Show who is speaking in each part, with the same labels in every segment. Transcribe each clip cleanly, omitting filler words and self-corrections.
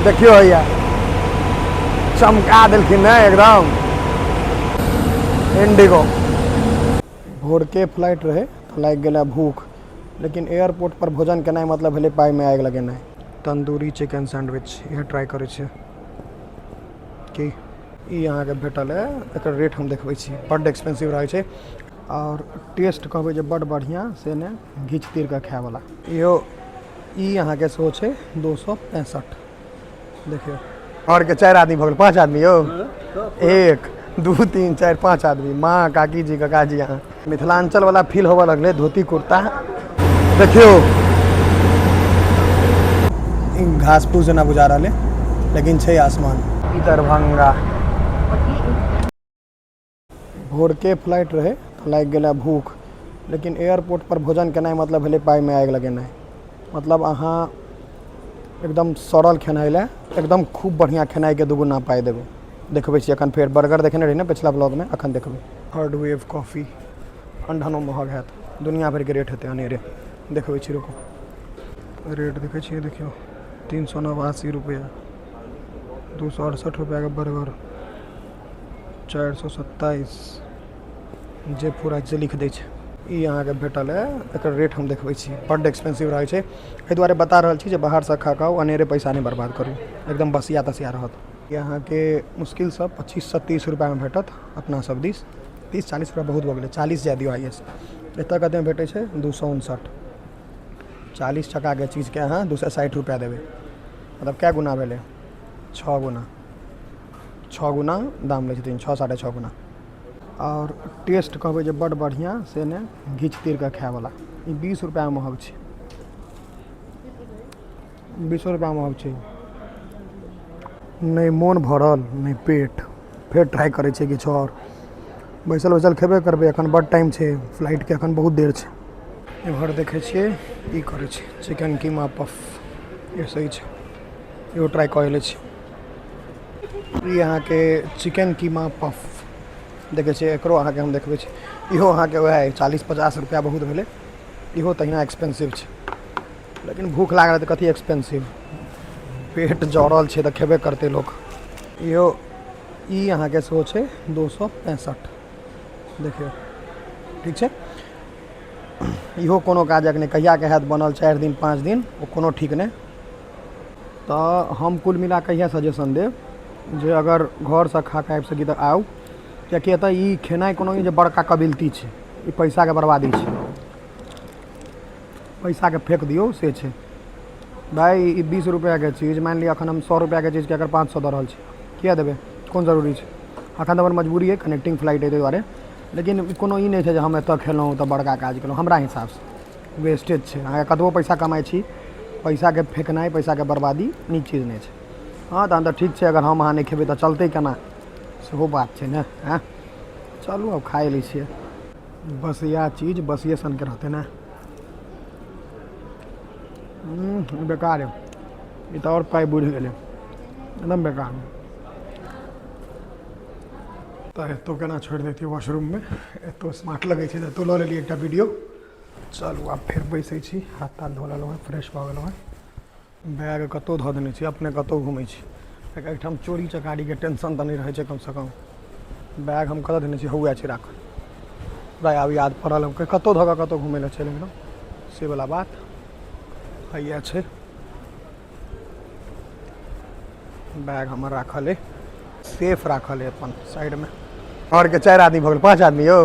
Speaker 1: देखियौ हैया चमका देलखिन ने एकदम इंडिगो। भोरके फ्लाइट रहै तऽ लागि गेलै भूख, लेकिन एयरपोर्ट पर भोजन केनाइ मतलब भेलै पाइमे आगि लगेनाइ। तन्दूरी चिकन सैंडविच इएह ट्राइ करै छियै। की ई अहाँके भेटल है, एकर रेट हम देखबै छी, बड्ड एक्सपेंसिव रहै छै आओर टेस्ट कहबै जे बड्ड बढ़िआँ से नहि, घीच तीर कऽ खायवला। इहो ई अहाँके सेहो छै 265। देखियौ घरके 4 आदमी भऽ गेल, 5 आदमी यौ, 1 2 3 4 5 आदमी, माँ काकी जी काका जी। अहाँ मिथिलांचल वाला फील होबऽ लगलै, धोती कुर्ता। देखियौ घास फूस जेना बुझा रहल है, लेकिन छै आसमान। ई दरभंगा। भोरके फ्लाइट रहै तऽ लागि गेलै भूख, लेकिन एयरपोर्ट पर भोजन केनाइ मतलब भेलै पाइमे आगि लगेनाइ। मतलब अहाँ एकदम सड़ल खेनाइ लए एकदम खूब बढ़िआँ खेनाइके दुगुना पाइ देबै। देखबै छी एखन फेर बर्गर देखने रही ने पिछला ब्लॉगमे, एखन देखबै। थर्ड वेव कॉफी अनढनो महग हैत, दुनिया भरिके रेट हेतै अनेरे। देखबै छी, रुकू, रेट देखै छियै। देखियौ 389 रुपैआ, 268 रुपैआके बर्गर, 427 जे पूरा जे लिख दै छै। ई अहाँके भेटल है, एकर रेट हम देखबै छी, बड्ड एक्सपेंसिव रहै छै। एहि दुआरे बता रहल छी जे बाहरसँ खा कऽ आउ, अनेरे पैसा नहि बर्बाद करू, एकदम बसिया तसिया रहत। ई अहाँके मुश्किलसँ 25सँ 30 रुपैआमे भेटत अपना सब दिस। 30-40 रुपैआ बहुत भऽ गेलै, 40 जाय दियौ हाइएस्ट। एतऽ कतेमे भेटै छै? 259। 40 टकाके चीजके अहाँ 260 रुपैआ देबै, मतलब कए गुना भेलै? 6 गुना, 6 गुना दाम लै छथिन, 6 6.5 गुना। आओर टेस्ट कहबै जे बड्ड बढ़िआँ से नहि, घीच तीर कऽ खायवला। ई 20 रुपैआमे महग छै, 20 रुपैआ महग छै। नहि मोन भरल नहि पेट, फेर ट्राइ करै छियै किछु आओर। बैसल बैसल खेबे करबै, एखन बड्ड टाइम छै, फ्लाइटके एखन बहुत देर छै। एम्हर देखै छियै ई करै छै चिकन कीमा पफ, ई सही छै, इहो ट्राइ कऽ लै छी। ई अहाँके चिकन कीमा पफ देखै छियै, एकरो अहाँके हम देखबै छी। इहो अहाँके वएह 40-50 रुपैआ बहुत भेलै, इहो तहिना एक्सपेंसिव छै। लेकिन भूख लागल तऽ कथी एक्सपेंसिव, पेट जड़ल छै तऽ खेबे करतै लोक। इहो ई अहाँके सेहो छै 265। देखियौ ठीक छै, इहो कोनो काजक नहि, कहियाके हैत बनल, 4 दिन 5 दिन, ओ कोनो ठीक नहि। तऽ हम कुल मिला कऽ इएह सजेशन देब जे अगर घरसँ खा कऽ आबि सकी तऽ आउ, किएकि एतऽ ई खेनाइ कोनो ई जे बड़का कबिलती छै, ई पैसाके बर्बादी छै, पैसाके फेक दियौ से छै भाइ। ई 20 रुपैआके चीज मानि लिअ एखन हम 100 रुपैआके चीजके अगर 500 दऽ रहल छी, किए देबै? कोन जरूरी छै? एखन तऽ हमर मजबूरी अइ, कनेक्टिंग फ्लाइट अइ ताहि दुआरे। लेकिन कोनो ई नहि छै जे हम एतऽ खेलहुँ तऽ बड़का काज केलहुँ, हमरा हिसाबसँ वेस्टेज छै। अहाँके कतबो पैसा कमाइ छी, पैसाके फेकनाइ, पैसाके बर्बादी नीक चीज नहि छै। हँ तहन तऽ ठीक छै, अगर हम अहाँ नहि खेबै तऽ चलतै केना, सेहो बात छै ने। आँय चलू आब खाइ लै छियै। बसिया चीज बसिये सनके रहतै ने। बेकार है ई तऽ, आओर पाइ बुढ़ि गेलै, एकदम बेकार। तऽ एतौ केना छोड़ि दैतियै वॉशरूममे, एतौ स्मार्ट लगै छै तऽ एतौ लऽ लेलियै एकटा वीडियो। चलू आब फेर बैसै छी, हाथ ताथ धो लेलहुँ हेँ, फ्रेश भऽ गेलहुँ हेँ। बैग कतहु धऽ देने छी, अपने कतहु घुमै छी, एहिठाम चोरी चकारीके टेंशन तऽ नहि रहै छै कमसँ कम। बैग हम कतऽ देने छी? हौए छै राखल। हमरा आब याद पड़ल, हम कतहु धऽ कऽ कतहु घुमै लए चलि गेलहुँ से वला बात हैया छै। बैग हमर राखल अइ, सेफ राखल अइ अपन साइडमे। घरके 4 आदमी भऽ गेल, 5 आदमी यौ,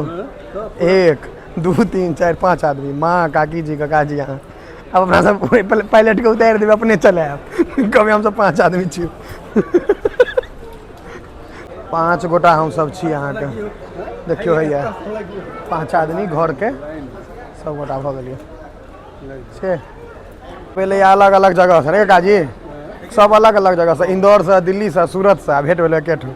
Speaker 1: 1 2 3 4 5 आदमी, माँ काकी जी काका जी अहाँ। आब अपना सब पायलटके उतारि देबै, अपने चले आयब, कहबै हमसब 5 आदमी छी। 5 गोटा हमसब छी अहाँके। देखियौ हैया 5 आदमी घरके सब गोटा भऽ गेलियै छै। पहिले अलग अलग जगह से रे काजी, सब अलग अलग जगह से, इंदौर से, दिल्ली से, सूरत से भेंट भेलै एकेठू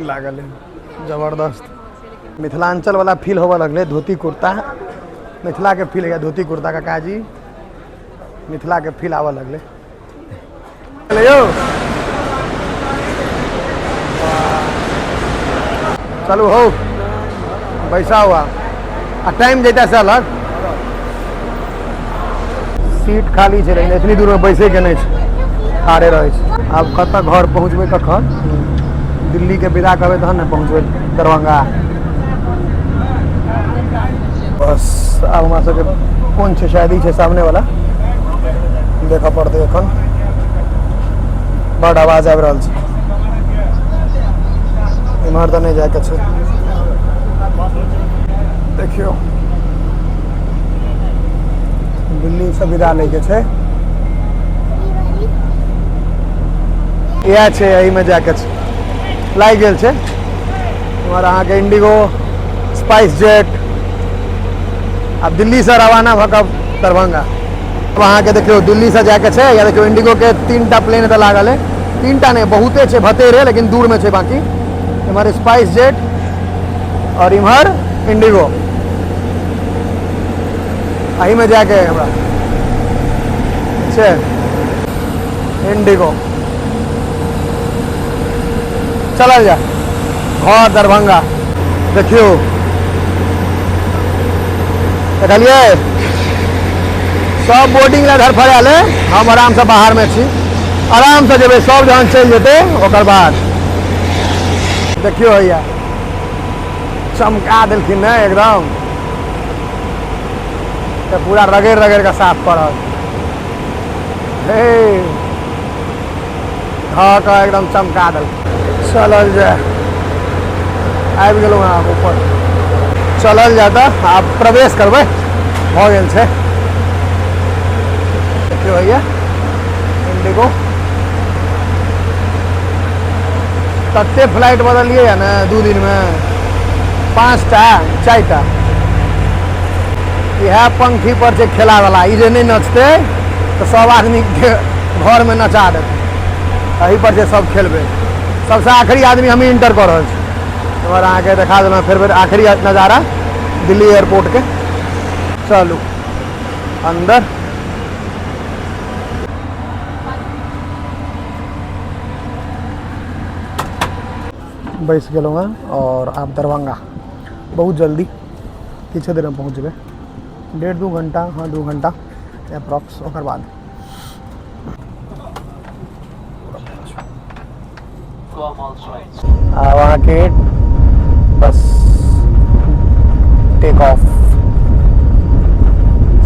Speaker 1: लागल है जबरदस्त। मिथिलांचल वाला फील होबऽ लगलै, धोती कुर्ता, मिथिला के फील है, धोती कुर्ता का काजी मिथिला के फील आबऽ लगलै यौ। चलू हो, बैसा हुआ आ टाइम जैता से अलग। सीट खाली छै, लेकिन एतनी दूरमे बैसैके नहि छै, ठाढ़े रहै छै। आब कतऽ घर पहुँचबै कखन? दिल्लीके विदा करबै तहन ने पहुँचबै दरभंगा। बस आब हमरा सबके कोन छै, शायद ई छै सामने वाला, देखऽ पड़तै। एखन बड आवाज आबि रहल छै। इम्हर तऽ नहि जायके छै। देखियौ, दिल्लीसँ विदा लैके छै। इएह छै, एहिमे जायके छै। लागि गेल छै इम्हर अहाँके इंडिगो, स्पाइस जेट। आब दिल्लीसँ रवाना भऽ कऽ दरभंगा। आब अहाँके देखियौ, दिल्लीसँ जायके छै। या देखियौ, इंडिगोके 3 टा प्लेन एतऽ लागल है। 3 टा नहि, बहुते छै, भतेरे, लेकिन दूरमे छै। बाकी इम्हर स्पाइस जेट आओर इम्हर इंडिगो। एहिमे जायके है हमरा छै इंडिगो। चलल जाय घर दरभंगा। देखियौ, देखलियै, सब बोर्डिंग लए धरफड़ायल है। हम आरामसँ बाहरमे छी। आरामसँ जेबै, सब जहन चलि जेतै ओकर बाद। देखियौ हैया, चमका देलखिन ने एकदम, तऽ पूरा रगड़ि रगड़ि कऽ साफ करत। हे, धऽ कऽ एकदम चमका देलखिन। चलल जाय, आबि गेलहुँ आब ऊपर। चलल जाय तऽ आब प्रवेश करबै। भऽ गेल छै। देखियौ भैया, इंडिगो। तते फ्लाइट बदलियै ने 2 दिनमे, पाँचटा, चारिटा। इएह पंखी पर छै खेलावला। ई जे नहि नचतै तऽ सब आदमीके घरमे नचा देतै। एही पर छै सब खेलबै। सबसँ आखिरी आदमी हमही इंटर कऽ रहल छी। एम्हर अहाँके देखा देलहुँ फेर फेर आखिरी नजारा दिल्ली एयरपोर्टके। चलू अन्दर। बैस गेलहुँ हँ आओर आब दरभंगा बहुत जल्दी किछु देरमे पहुँच जेबै। डेढ़ 2 घंटा, हाँ, 2 घंटा अप्रॉक्स। ओकर बाद आब अहाँके बस टेक ऑफ।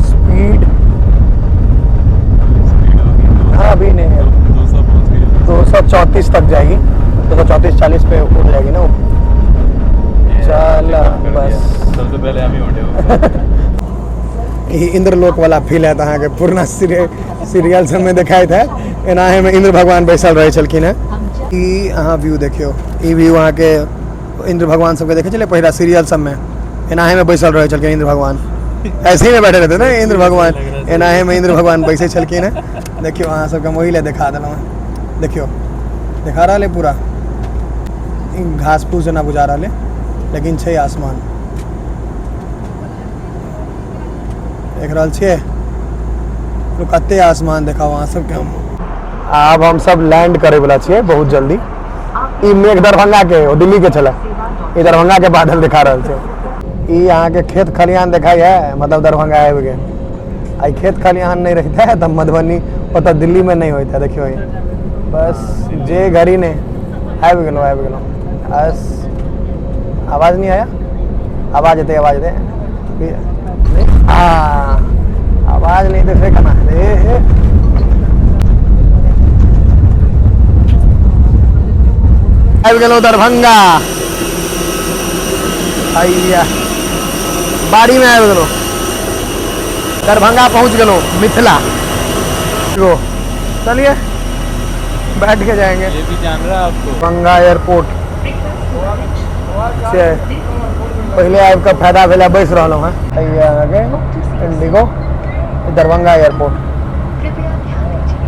Speaker 1: स्पीड? हाँ, अभी नहीं है।
Speaker 2: 200 पहुंच गई।
Speaker 1: 234 तक जाएगी। 234, 40 पे उड़ जाएगी ना वो। चल, बस।
Speaker 2: सबसे पहले हम ही उठे हो।
Speaker 1: ई इंद्रलोक वाला फील है अहाँके। पुरना सीरियल सबमे देखाइत है, एनाहे में इंद्र भगवान बैसल रहै छलखिन हेँ। ई अहाँ व्यू देखियौ। ई व्यू अहाँके इंद्र भगवान सबके देखै छलियै पहिला सीरियल सबमे, एनाहे में बैसल रहै छलखिन इंद्र भगवान। ऐसे ही में बैठे रहते ने इंद्र भगवान। एनाहे में इंद्र भगवान बैसै छलखिन हेँ। देखियौ, अहाँ सबके हम ओही लए देखा देलहुँ हेँ। देखियौ, देखा रहल है पूरा। ई घास फूस जेना बुझा रहल है, लेकिन छै आसमान। देख रहल छियै तो कते आसमान देखाउ अहाँ सबके हम। आब हम सब लैंड करे वाला छियै बहुत जल्दी। ई मेघ दरभंगा के, ओ दिल्ली के छलै। ई दरभंगा के बादल दिखा रहल छै। ई अहाँके खेत खलिहान देखाइ है, मतलब दरभंगा आबि गेल। आ ई खेत खलिहान नहि रहिते तऽ मधुबनी ओतऽ दिल्लीमे नहि होइते। देखियौ, ई बस जे घड़ी नहि आबि गेलहुँ, आबि गेलहुँ बस। आवाज नहीं आया? आवाज एतै, आवाज एतै। नहीं, हाँ, आवाज नहीं देखे केना हे हे। आबि गेलहुँ दरभंगा। हैया, बाड़ीमे आबि गेलहुँ। दरभंगा पहुँच गेलहुँ, मिथिला गो। चलिए, बैठ के जाएंगे।
Speaker 2: ये भी जान रहा है आपको।
Speaker 1: दरभंगा एयरपोर्ट से पहिले आबि कऽ फायदा भेलै, बैस रहलहुँ हेँ। हैया, अहाँके इंडिगो, दरभंगा एयरपोर्ट।
Speaker 3: कृपया ध्यान दीजिए,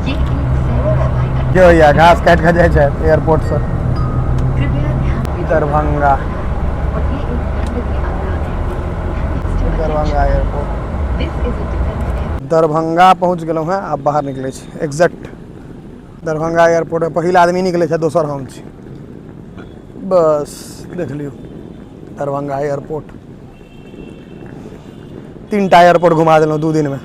Speaker 3: ये एक सैनिक हवाई अड्डा।
Speaker 1: के होइया, घास काटि कऽ जाइ छै एयरपोर्ट से।
Speaker 3: कृपया ध्यान
Speaker 1: दरभंगा।
Speaker 3: और ये एक दंडनीय अपराध है।
Speaker 1: Darbhanga airport.
Speaker 3: This is a defence air.
Speaker 1: Darbhanga पहुँच गेलहुँ हेँ। आब बाहर निकलै छी। एग्जैक्ट दरभंगा एयरपोर्टमे पहिल आदमी निकलै छै, दोसर हम छी। बस, देख लियौ दरभंगा एयरपोर्ट। तीन टा एयरपोर्ट घुमा देलहुँ 2 दिनमे।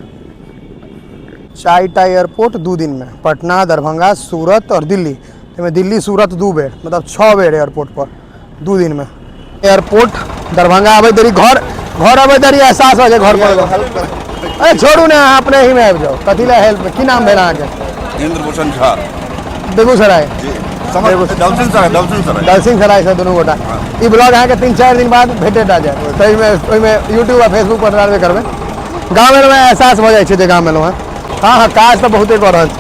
Speaker 1: चारिटा एयरपोर्ट 2 दिनमे, पटना, दरभंगा, सूरत आओर दिल्ली। ताहिमे दिल्ली सूरत 2 बेर, मतलब 6 बेर एयरपोर्ट पर 2 दिनमे। एयरपोर्ट दरभंगा आबै देरी, घर घर अबै देरी एहसास हो जाए घर पर। अरे छोड़ू ने, अहाँ अपने ही में आबि जाउ, कथी लए हेल्प। की नाम भेल अहाँके?
Speaker 4: इंद्रभूषण झा।
Speaker 1: बेगूसराय?
Speaker 4: जी, समझ दलसिंह सराय, दलसिंह सराय।
Speaker 1: दलसिंह सराय से दुनू गोटा। ई ब्लॉग अहाँके 3-4 दिन बाद भेटे टा जायत, ताहिमे ओहिमे यूट्यूब आ फेसबुक पर डालबे करबै। गाँव एलहुँ हँ, एहसास भऽ जाइ छै जे गाँव एलहुँ हँ। हँ हँ, काज तऽ बहुते कऽ रहल छी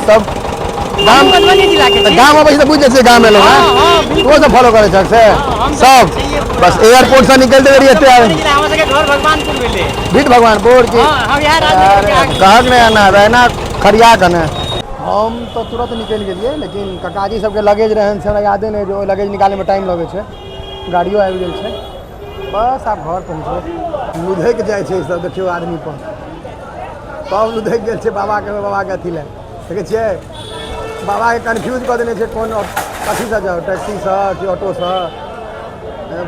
Speaker 1: सब। गाम
Speaker 5: मधुबनी जिला के
Speaker 1: तऽ गाम अबै छै तऽ बुझि जाइ छियै गाम एलहुँ हँ। ओ सब फॉलो करै छक से सब? बस एयरपोर्ट से निकलते रहिए एते आबै।
Speaker 5: जिला, हमर सबके घर भगवानपुर भेलै।
Speaker 1: बीट भगवानपुर की?
Speaker 5: हँ, हम इएह राजनगर के आगे।
Speaker 1: कहक नहि एना एना खरिया कने। हम तऽ तुरंत निकलि गेलियै, लेकिन काकाजी सबके लगेज रहनि से हमरा यादे नहि जे ओहि लगेज निकालैमे टाइम लगै छै। गाड़ियो आबि गेल छै, बस आब घर पहुँचबै। लुधकि जाइ छै सब, देखियौ आदमी पर सब लुधकि गेल छै। बाबाके बाबाके अथी लए देखै छियै, बाबाके कन्फ्यूज कऽ देने छै, कोन कथीसँ जाउ, टैक्सीसँ कि ऑटोसँ।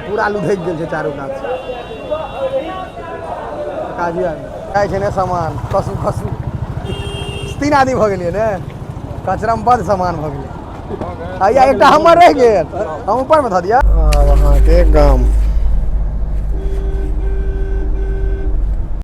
Speaker 1: पूरा लुधकि गेल छै चारू कात। काकाजी आबि जाइ छै ने सामान कसू कसू। 3 आदमी भऽ गेलियै ने, कचरामे बड़ सामान भऽ गेलै। आइया एकटा हमर रहि गेल, हम ऊपरमे धऽ दिअ। आब अहाँके गाम